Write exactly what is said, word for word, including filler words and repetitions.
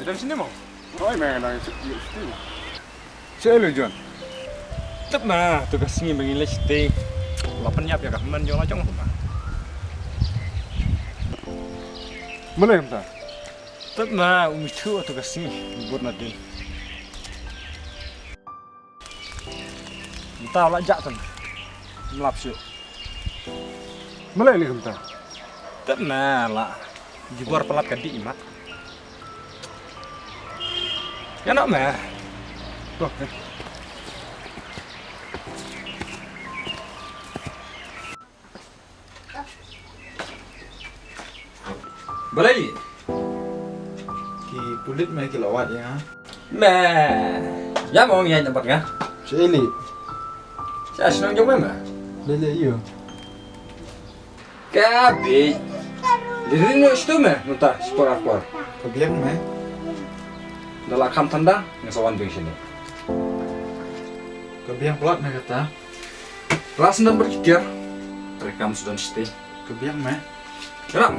Don sini mo? Oi, me nang sini. Che lu John. Tep ma tu ka sngi ba ngi leh site. La pynïap ïa ka hynmen jong la jong tu ma. Mane kumta? Tep ma u mi thu tu ka sngi bur na din. Nta la jak tan. Mlap shu. Mane li kumta? Tep ma la. Jubor palat ka di imat. Ïa noh me. Tok. Balei? Ki pulit me ki la wad ïa nga. Me. Ïa mo ngi ïa bad nga. Sha ili. Sha shnong jong me me. Lele ïa. Ka bi. Diri no stu me, nunta spor akor. Ka biang me. Da la kham tanda, nga sa wan biang shini. Ka biang plat me kata. Ras ndam berkitir. Trekam sudan sti. Ka biang me. Ram.